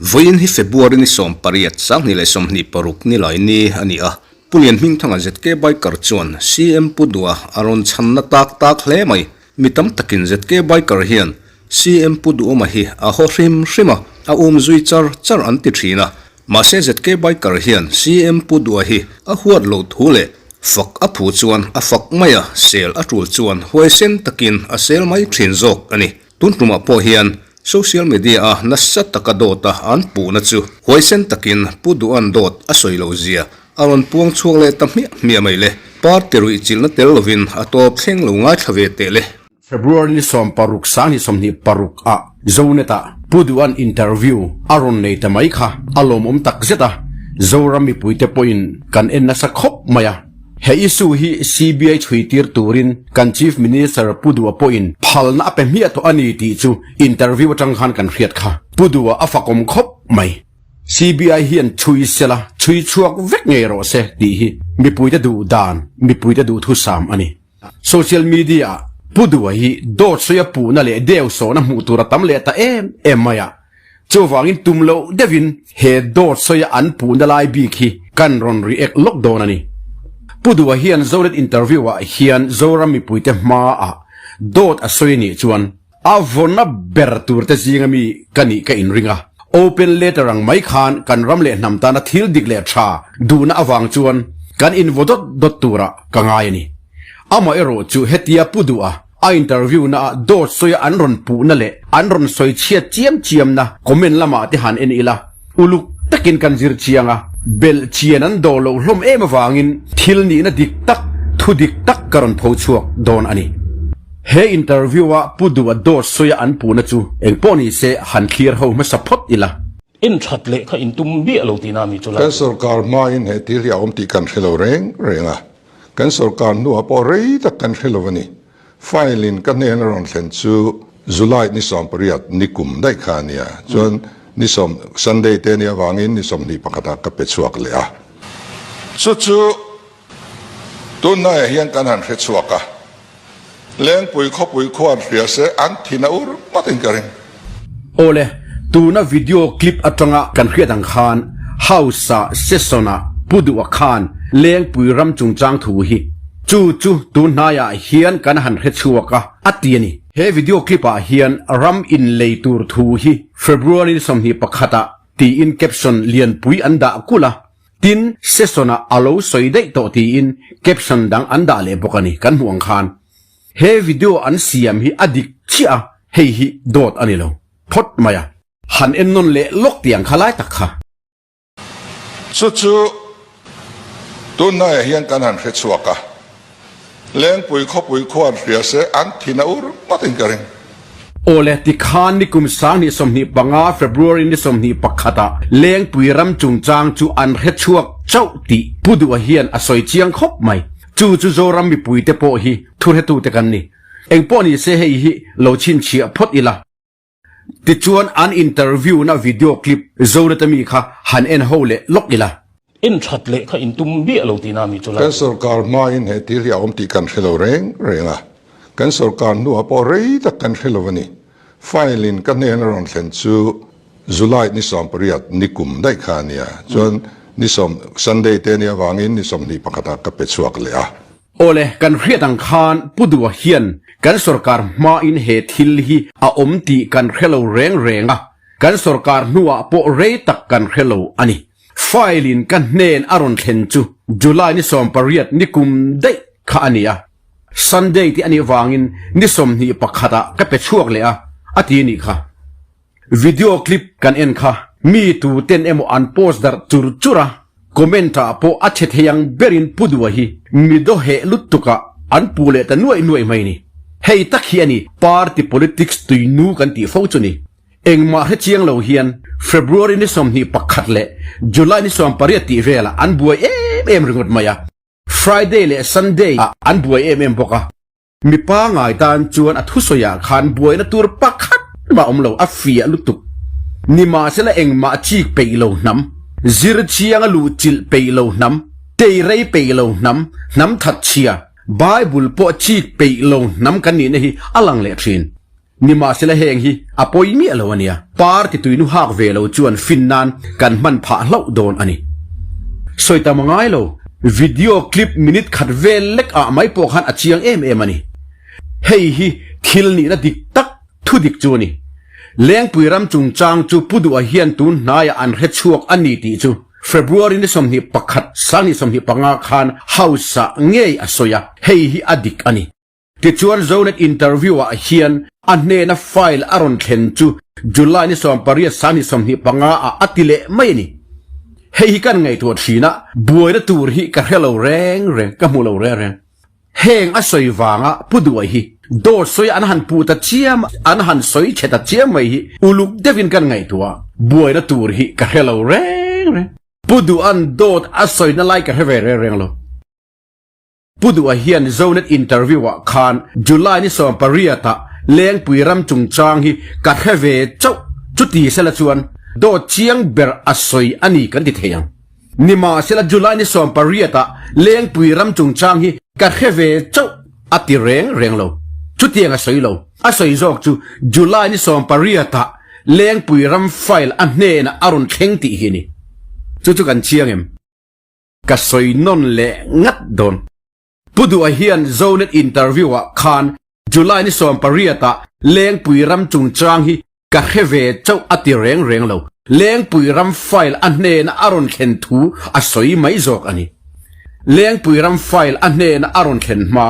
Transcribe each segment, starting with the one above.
Vawiin hi February ni 18, 2026 ni lai ni a ni a, Pu Lianhmingthanga ZK Biker chuan CM Pu Dua a rawn chhanna tak tak hle mai. Mi tam takin ZK Biker hian CM Pu Duhawma hi a haw hrim hrim a, a um zui char char an ti thin a. Mahse ZK Biker hian CM Pu Dua hi a huat loh thu leh fak a phu chuan a fak mai a, sel a tul chuan huaisen takin a sel mai thin zawk a ni. Tun tumah pawh hian social media a nasa taka dawt a an puhna chu huaisen takin Pu Duhan dawt a sawi loh zia a rawn puang chhuak leh ta hmiah hmiah mai le. Party ruih chilhna tel lovin a tawp thleng lo ngaithla ve teh le. February ni 16 2026 ah Zonet ah Pu Duhan interview a rawn nei ta mai kha a lawmawm tak zet a, Zoram mipuite pawhin kan en nasa khawp mai a. He issue hi CBI chhui tir turin kan Chief Minister Pu Duha pawhin phalna a pe hmiah tawh a ni tih chu interview atang khan kan hriat kha. Pu Duha a fakawm khawp mai. CBI hian chhui sela chhui chhuak vek ngei rawh se tih hi mipuite duh dan, mipuite duhthusam a ni. Social media ah Pu Duha hi dawt sawi a puhna leh deu sawhna hmuh tur a tam leh ta em em mai a. Chuvangin tum loh deuhin he dawt sawi a an puhna lai bik hi kan rawn react lawk dawn a ni. Pu Duha hian Zonet interview ah hian Zoram mipuite hma ah dawt a sawi nih chuan a vawnna ber tur te zinga mi ka nih ka inring a. Open letter ang mai khan kan ram leh hnam tana thil dik leh tha duhna avang chuan kan invaw dawt dawt turah ka ngai a ni. Amaherawh chu hetia Pu Duha A interview na ah dawt sawi a an rawn puhna leh an rawn sawi chhiat chiam chiam na comment lamah te han en ila, uluk takin kan zir chiang a, belh chian an dawh loh hlawm em avangin thil nihna dik tak, thu dik tak ka rawn pho chhuak dawn a ni. He interview a Pu Duha dawt sawi a an puhna chu engpawh ni se han thlir ho hmasa phawt ila. En that leh kha in tum miah lo tihna mi chu lai. Kan sorkar hmain he thil hi a awm tih kan hre lo reng reng a. Kan sorkar hnuah pawh rei tak kan hre lo a ni. File in ka hnen a rawn thlen chu July ni 18 ni kum daih kha a nia. Chuan ni sawm Sunday te nia vangin ni 21 ah ka pe chhuak leh a. Chu chu tunhnaiah hian kan han hre chhuak a. Lengpui khawpui khuan hria se an thin a ur ngawt in ka ring. Awle, tuna video clip atanga kan hriat ang khan House ah session ah Pu Duha khan Lengpui ram chungchang thu hi chu chu tun hnaiah hian kan han hre chhuak a, a ti a ni. He video clip ah hian ram inlei tur thu hi February ni 21 ah tiin caption lianpui an dah kulh a, Tin, session-ah a lo sawi daih tawh tiin caption dang an dah leh bawk a ni, kan hmuh ang khan. He video an siam hi a dik chiah a, hei hi dawt a ni lo phawt mai a. Han en nawn leh lawk tiang kha lai tak kha. Chu chu tunhnaiah hian kan han hre chhuak a, Lengpui khawpui khuan hria se an thin a ur ngawt in ka ring. Awle, tikhan nikum 2025 February ni 21 ah Lengpui ram chungchang chu an hre chhuak chauh tih Pu Duha hian a sawi chiang khawp mai. Chu chu Zoram mipuite pawh hi thuhretute kan ni. Engpawh ni se hei hi lo chhinchhiah phawt ila. Tichuan an interview na video clip Zonet ami kha han en ho leh lawk ila. En that leh kha in tum miah lo tihna mi chu lai. Kan sorkar hmain he thil hi a awm tih kan hre lo reng reng a, kan sorkar hnuah pawh rei tak kan hre lo a ni. File in ka hnen a rawn thlen chu July ni 18 ni kum daih kha a nia, chuan ni sawm Sunday te nia vangin ni 21 ah ka pe chhuak leh a. Awle, kan hriat ang khan Pu Duha hian kan sorkar hmain he thil hi a awm tih kan hre lo reng reng a, kan sorkar hnuah pawh rei tak kan hre lo a ni. File in ka hnen a rawn thlen chu July ni 18 ni kum daih kha a ni a, Sunday tih a nih vangin ni 21 ah ka pe chhuak leh a, a ti nih kha. Video clip kan en kha mi tu ten emaw an post darh chur chur a, comment ah pawh a chhe thei ang berin Pu Dua hi mi daw heh lutuk ah an pu leh ta nuaih nuaih mai ni. Hei tak hi a ni party politics tui nu kan tih fo chu ni. Engmah hre chiang lo hian February ni 21 leh July ni 18 tih velah an buai em em ringawt mai a, Friday leh Sunday ah an buai em em bawk a. Mipa ngai tan chuan a thusawiah khan buaina tur pakhat mah awm lo, a fiah lutuk. Nimahsela engmah chik peih lo hnam, zir chianga luh chilh peih lo hnam, tei rei peih lo hnam, hnam that chhia. Bible pawh chik peih lo hnam kan nihna hi a lang leh thin. Nimahsela heng hi a pawi miah lo a nia. Party tuinu hak ve lo chuan fin nan kan hman phah hlauh dawn a ni. Sawi tam a ngai lo, video clip minute khat vel lek ah mai pawh khan a chiang em em a ni. Hei hi thil nihna dik tak thu dik chu a ni. Lengpui ram chungchang chu Pu Duha hian tun hnaiah an hre chhuak a ni tih chu February ni 21, 2025 khan House-ah ngei a sawi a, hei hi a dik a ni. Tichuan Zonet interview ah hian a hnena file a rawn thlen chu July ni 18 2025 ah a ti leh mai a ni. Hei hi kan ngaihtuah thin a, buaina tur hi ka hre lo reng reng, ka hmu lo reng reng. Heng a sawi vanga Pu Duai hi dawt sawi an han puh ta chiam, an han sawi chhe ta chiam mai hi uluk deuhin kan ngaihtuah a, buaina tur hi ka hre lo reng reng. Pu Duan dawt a sawina lai ka hre ve reng reng lo. Pu Duha hian Zonet interview ah khan July ni 18 ah Lengpui ram chungchang hi ka hre ve chauh chuti sela chuan dawt chiang ber a sawi a ni kan ti thei ang. Nimahsela July ni 18 ah Lengpui ram chungchang hi ka hre ve chauh a ti reng reng lo. Chutiang a sawi lo. A sawi zawk chu July ni 18 ah Lengpui ram file a hnenah a rawn thleng tih hi a ni. Chu chu kan chiang em? Ka sawi nawn leh ngat dawn. Pu Duha hian Zonet interview ah khan July ni 18 ah Lengpui ram chungchang hi ka hre ve chauh a ti reng reng lo. Lengpui ram file a hnena a rawn thlen thu a sawi mai zawk a ni. Lengpui ram file a hnena a rawn thlen hma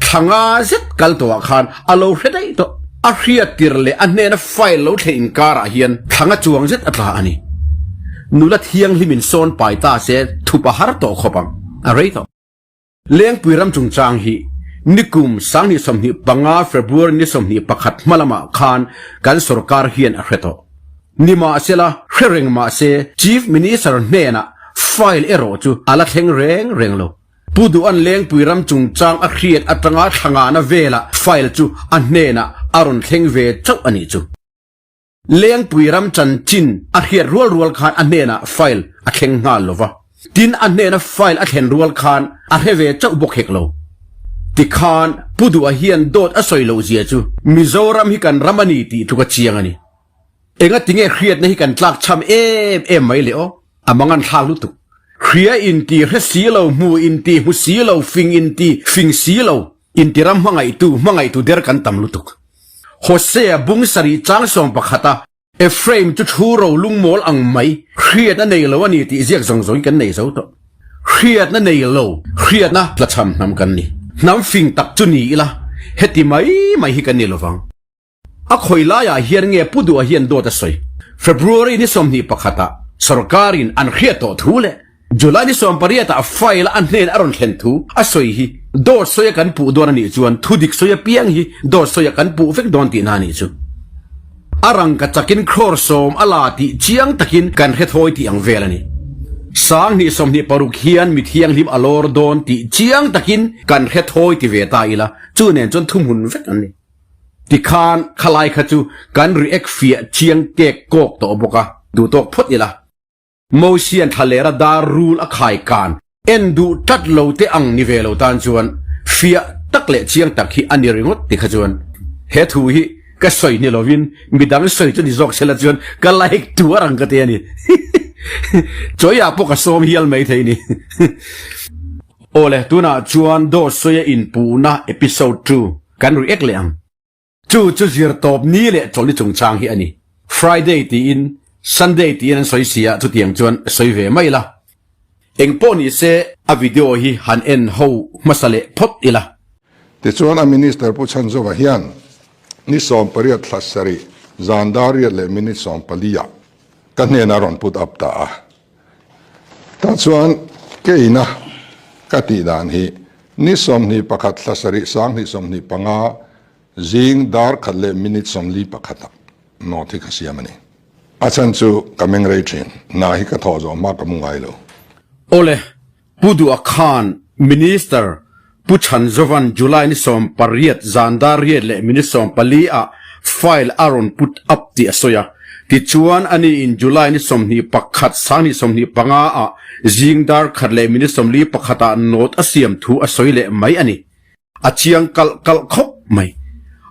Thla nga zet kal tawhah khan a lo hre daih tawh. A hriat tir leh a hnena file lo thleh inkarah hian thla nga chuang zet a tla a ni. Nula thianghlimin sawn pai ta se thup a har tawh khawp ang, a rei tawh. Lengpui ram chungchang hi nikum 2025 February ni 21 hma lamah khan kan sorkar hian a hre tawh. Nimahsela, hre reng mahse Chief Minister hnenah file erawh chu a la thleng reng reng lo. Pu Duhan Lengpui ram chungchang a hriat atanga thlangana velah file chu a hnenah a rawn thleng ve chauh a nih chu. Lengpui ram chanchin a hriat rual rual khan a hnenah file a thleng nghal lo va, tin a hnena file a thlen rual khan a hre ve chauh bawk hek lo. Tikhan Pu Duha hian dawt a sawi loh zia chu Mizoram hi kan ram a ni tih tluk a chiang a ni. Engatinge hriatna hi kan tlak cham em em mai le aw? A mangan thlak lutuk. Hria inti hre si lo, hmu inti hmu si lo, fing inti fing si lo, inti ram hmangaihtu hmangaihtu der kan tam lutuk. Hosea bung sarih chang sawm pakhata Ephraim chu thu ro lungmawl ang mai, hriatna nei lo a ni tih ziak zawng zawngin kan nei zo tawh. Hriatna nei lo, hriatna tlachham hnam kan ni. Hnam fing tak chu ni ila, heti mai mai hi kan ni lovang. A khawi laiah hian nge Pu Duha hian dawt a sawi? February ni 21 ah sorkarin an hriat tawh thu leh July ni 18 ah file a hnen a rawn thlen thu a sawi hi dawt sawi a kan puh dawn a nih chuan thu dik sawi apiang hi dawt sawi a kan puh vek dawn tihna a nih chu. A rangka chakin crore sawm a la tih chiang takin kan hre thawi tih ang vel a ni. 2026 hian mi thianghlim a lawr dawn tih chiang takin kan hre thawi ti ve ta ila chu nen chuan thuhmun vek an ni. Tikhan khalai kha chu kan react fiah chiang kek kawk tawh bawk a, duh tawk phawt ila. Mosian thlalera dar rul a khai kan en duh tlat lo te ang ni ve lo tan chuan fiah tak leh chiang tak hi a ni ringawt ti kha chuan he thu hi ka sawi ni lovin midang sawi chu ni zawk sela chuan ka like tuar ang ka ti a ni. Chawiah pawh ka sawm hial maithei ni. Awle, tunah chuan dawt sawi a inpuhna episode 2 kan react leh ang. Chu chu zirtawp ni leh chawlhni chungchang hi a ni. Friday tiin Sunday tiin an sawi si a, chutiang chuan sawi ve mai ila. Engpawh ni se a video hi han en ho hmasa leh phawt ila. Tichuan a Minister Pu Chhanzova hian ni 18 thla sarih zan dar riat leh minute 14 ah ka hnenah rawn put up ta a. Tah chuan keina ka tih dan hi ni 21 thla sarih 2025 zing dar khat leh minute 41 ah note hi ka siam a ni. A chhan chu ka meng rei thin, hna hi ka thawh zawh hma ka mu ngai lo. Awle, Pu Duha Khan Minister Pu Chhanzovan July ni 18 zan dar riat leh minute 14 ah file a rawn put up tih a sawi a. Tichuan ani in July ni 21 2025 ah zing dar khat leh minute 41 ah note a siam thu a sawi leh mai a ni. A chiang kalh kalh khawp mai.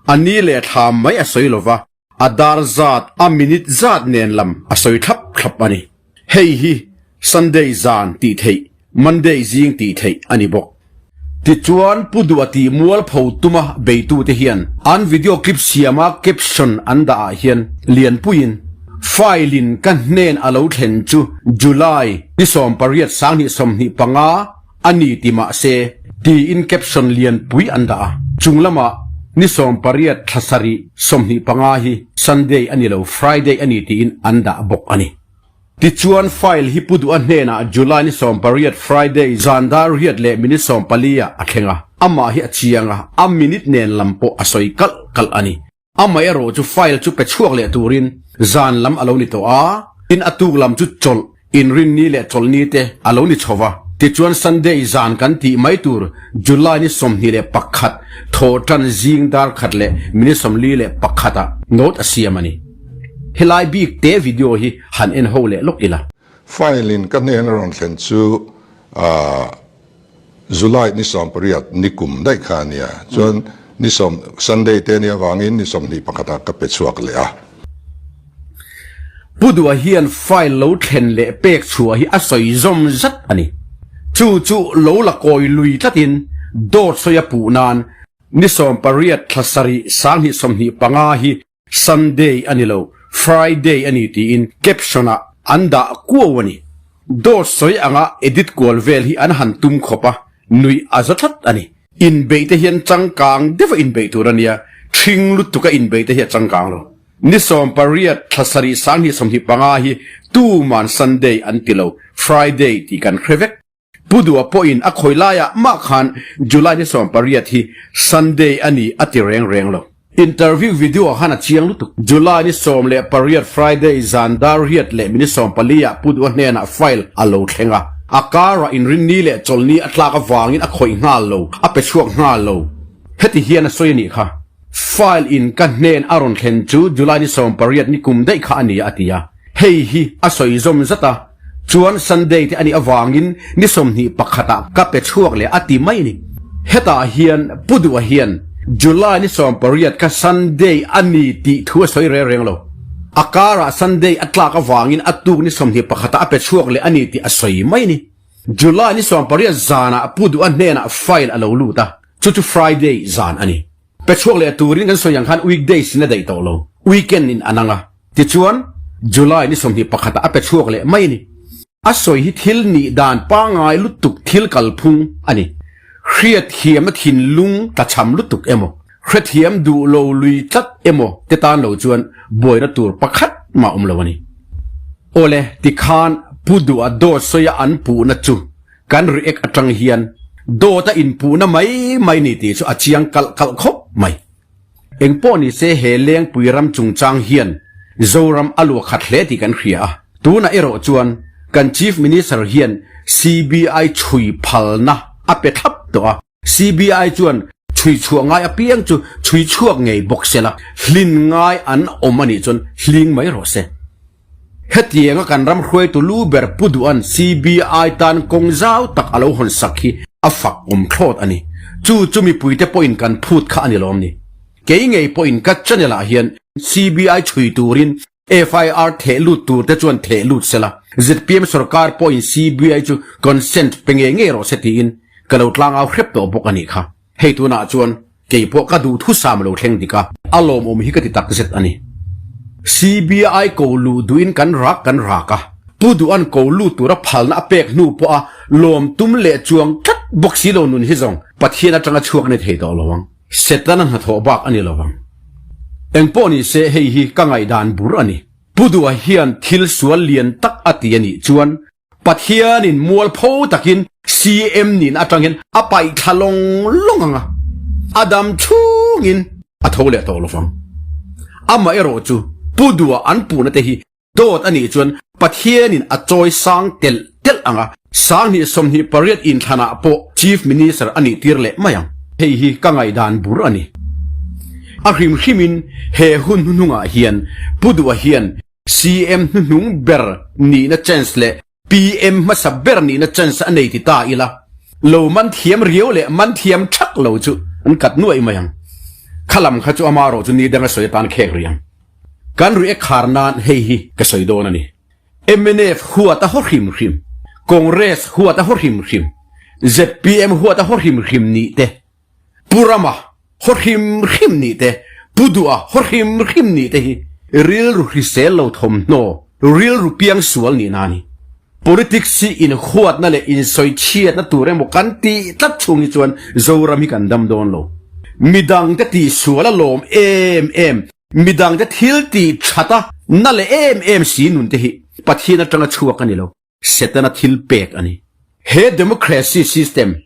A ni leh thla mai a sawi lova, a dar zat, a minute zat nen lam a sawi thlap thlap a ni. Hei hi Sunday zan tih theih, Monday zing tih theih a ni bawk. Tichuan Pu Duha tih mualpho tuma beitute hian an video clip siama caption an dah ah hian Lianpuiin file in ka hnen a lo thlen chu July ni 18 2025 a ni ti mah se tiin caption lianpui an dah a, chung lamah ni 18 thla sarih 25 hi Sunday a ni lo Friday a ni tiin an dah bawk a ni. Tichuan file hi Pu Duha hnenah July ni 18 Friday zan dar riat leh minute 14 ah a thleng a, amah hi a chiang a, a minute nen lam pawh a sawi kalh kalh a ni. Amah erawh chu file chu pe chhuak leh turin zan lam a lo ni tawh a, tin a tuk lam chu chawlh, inrinni leh chawlhni te a lo ni chho va. Tichuan Sunday zan kan tih mai tur July ni 21 thawhtan zing dar khat leh minute 41 ah note a siam a ni. Helai bik te video hi han en ho leh lawk ila. File in ka hnen a rawn thlen chu aah July ni 18 ni kum daih kha a nia. Chuan ni sawm Sunday te nia vangin ni 21 ah ka pe chhuak leh a. Pu Duha hian file lo thlen leh pek chhuah hi a sawi zawm zat a ni. Chu chu lo la kawi lui tlatin dawt sawi a puh nan ni 18 thla sarih 2025 hi Sunday a ni lo, Friday a ni tiin caption ah an dah kuau a ni. Dawt sawi anga edit kual vel hi an han tum khawp a, nuih a za tlat a ni. Inbeih te hian changkang deuh a inbeih tur a nia, ṭhing lutuk a inbeih te hi a changkang lo. Ni 18 thla sarih 2025 hi tuman Sunday an ti lo, Friday tih kan hre vek. Pu Duha pawhin a khawi laiah mah khan July ni 18 hi Sunday a ni a ti reng reng lo. Interview video ah khan a chiang lutuk. July ni 18 Friday zan dar riat leh minute 14 ah Pu Duha hnenah file a lo thleng a. A karah inrinni leh chawlhni a tlak avangin a khawih nghal lo, a pe chhuak nghal lo. Heti hian a sawi a nih kha. File in ka hnen a rawn thlen chu July ni 18 ni kum daih kha a ni a ti a. Hei hi a sawi zawm zat a. Chuan Sunday te a nih avangin ni 21 ah ka pe chhuak leh a ti mai a ni. Hetah hian Pu Duha hian July ni 18 kha Sunday a ni tih thu a sawi reng reng lo. A karah Sunday a tlak avangin a tuk ni 21 ah a pe chhuak leh a ni tih a sawi mai a ni. July ni 18 zanah Pu Duha hnenah file a lo lut a, chu chu Friday zan a ni. Pe chhuak leh turin kan sawi ang khan weekdays in a daih tawh lo, weekend in a nang a. Tichuan, July ni 21 ah a pe chhuak leh mai a ni. A sawi hi thil nih dan pangngai lutuk thil kalphung a ni. Hriatthiamna thinlung tlachham lutuk emaw, hrethiam duh lo lui tlat emaw te tan lo chuan buaina tur pakhat mah awm lo a ni. Awle, tikhan Pu Duha dawt sawia an puhna chu Kan react atang hian dawt a inpuhna mai mai ni tih chu a chiang kalh kalh khawp mai. Engpawh ni se he Lengpui ram chungchang hian Zoram a luah khat hle tih kan hria a. Tunah erawh chuan kan Chief Minister hian CBI chhui phalna a pe thlap tawh a. CBI chuan chhui chhuah ngai apiang chu chhui chhuak ngei bawk se la, hlin ngai an awm a nih chuan hling mai rawh se. Hetianga kan ram hruaitu lu ber Pu Duhan CBI tan kawng zau tak a lo hawn sak hi a fak awm thlawt a ni. Chu chu mipuite pawhin kan phut kha a ni lawm ni. Kei ngei pawhin ka channel ah hian CBI chhui turin FIR theh lut tur te chuan theh lut sela, zpm sorkar pawhin CBI chu consent pe ngei ngei rawh se tiin ka lo tlangau hrep tawh bawk a nih kha. Hei tunah chuan kei pawh ka duh thusam lo thleng dik a, a lawmawm hi ka ti tak zet a ni. CBI ko luh duhin kan rak kan rak a, Pu Duhan ko lut tura phalna a pek hnu pawha lawm tum leh chuang tlat bawk si lo nun hi zawng Pathian atanga chhuak ni thei tawh lo ang. Setana hnathawh bak a ni lo vang. Engpawh ni se hei hi ka ngaihdan bur a ni. Pu Duha hian thil sual lian tak a ti a nih chuan Pathianin mualpho takin CM nin atangin a paih thla lawng lawng ang a, a dam chhungin a tho leh tawh lo vang. Amaherawh chu Pu Duha an puhna te hi dawt a nih chuan Pathianin a chawi sang telh telh ang a, 2028 inthlanah pawh Chief Minister a nih tir leh mai ang. Hei hi ka ngaihdan bur a ni. A hrim hrimin he hun hnuhnungah hian Pu Duha hian CM hnuhnung ber nihna chance leh PM hmasa ber nihna chance a nei ti ta ila, lo man thiam riau leh man thiam thak lo chu An kat nuaih mai ang. Kha lam kha chu ama erawh chu ni danga sawi atan khek rih ang. Kan react khar nan hei hi ka sawi dawn a ni. Mnf huat a haw hrim hrim, Congress huat a haw hrim hrim, zpm huat a haw hrim hrim nih te, Pu Rama haw hrim hrim nih te, Pu Duha haw hrim hrim nih te hi rilru hrisel lo thawmhnaw, rilru piangsual nihna a ni. Politics hi inhuatna leh insawichhiatna tur emaw kan tih tlat chhung hi chuan Zoram hi kan dam dawn lo. Midangte tihsual a lawm em em, midangte thil tih that a na leh em em si nun te hi Pathian atanga chhuak a ni lo. Setana thil pek a ni. He democracy system,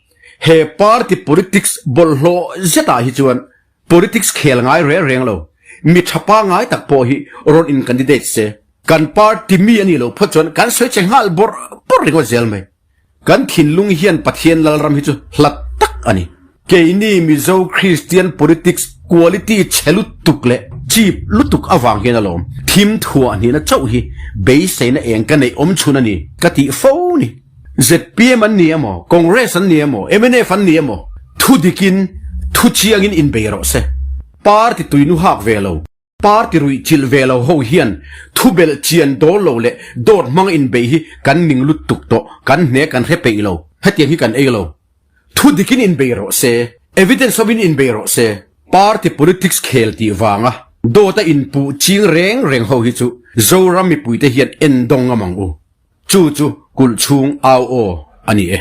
he party politics bawlhhlawh zetah hi chuan politics khel ngai reng reng lo, mi tha pangngai tak pawh hi rawn in candidate se, kan party mi a nih loh phawt chuan kan sawi che nghal bawrh bawrh ringawt zel mai. Kan thinlung hian Pathian Lalram hi chu hlat tak a ni. Keini Mizo Kristian politics quality chhe lutuk leh cheap lutuk avang hian alawm thim thuah hnihna chauh hi beiseina eng ka neih awm chhun a ni ka tih fo ni. Zpm an ni emaw, Congress an ni emaw, mnf an ni emaw thu dikin thu chiangin inbei rawh se. Party tuinu hak ve lo. Party ruih chilh ve lo ho hian thu belh chian dawl lo leh dawt hmang inbeih hi kan ning lutuk tawh, kan hne kan hre peih lo, hetiang hi kan ei lo. Thu dikin inbei rawh se, evidence hovin inbei rawh se, party politics khel tih vanga dawta inpuh ching reng reng ho hi chu Zoram mipuite hian en dawng ngam ang u. Chu chu kulh chhung au aw a ni e.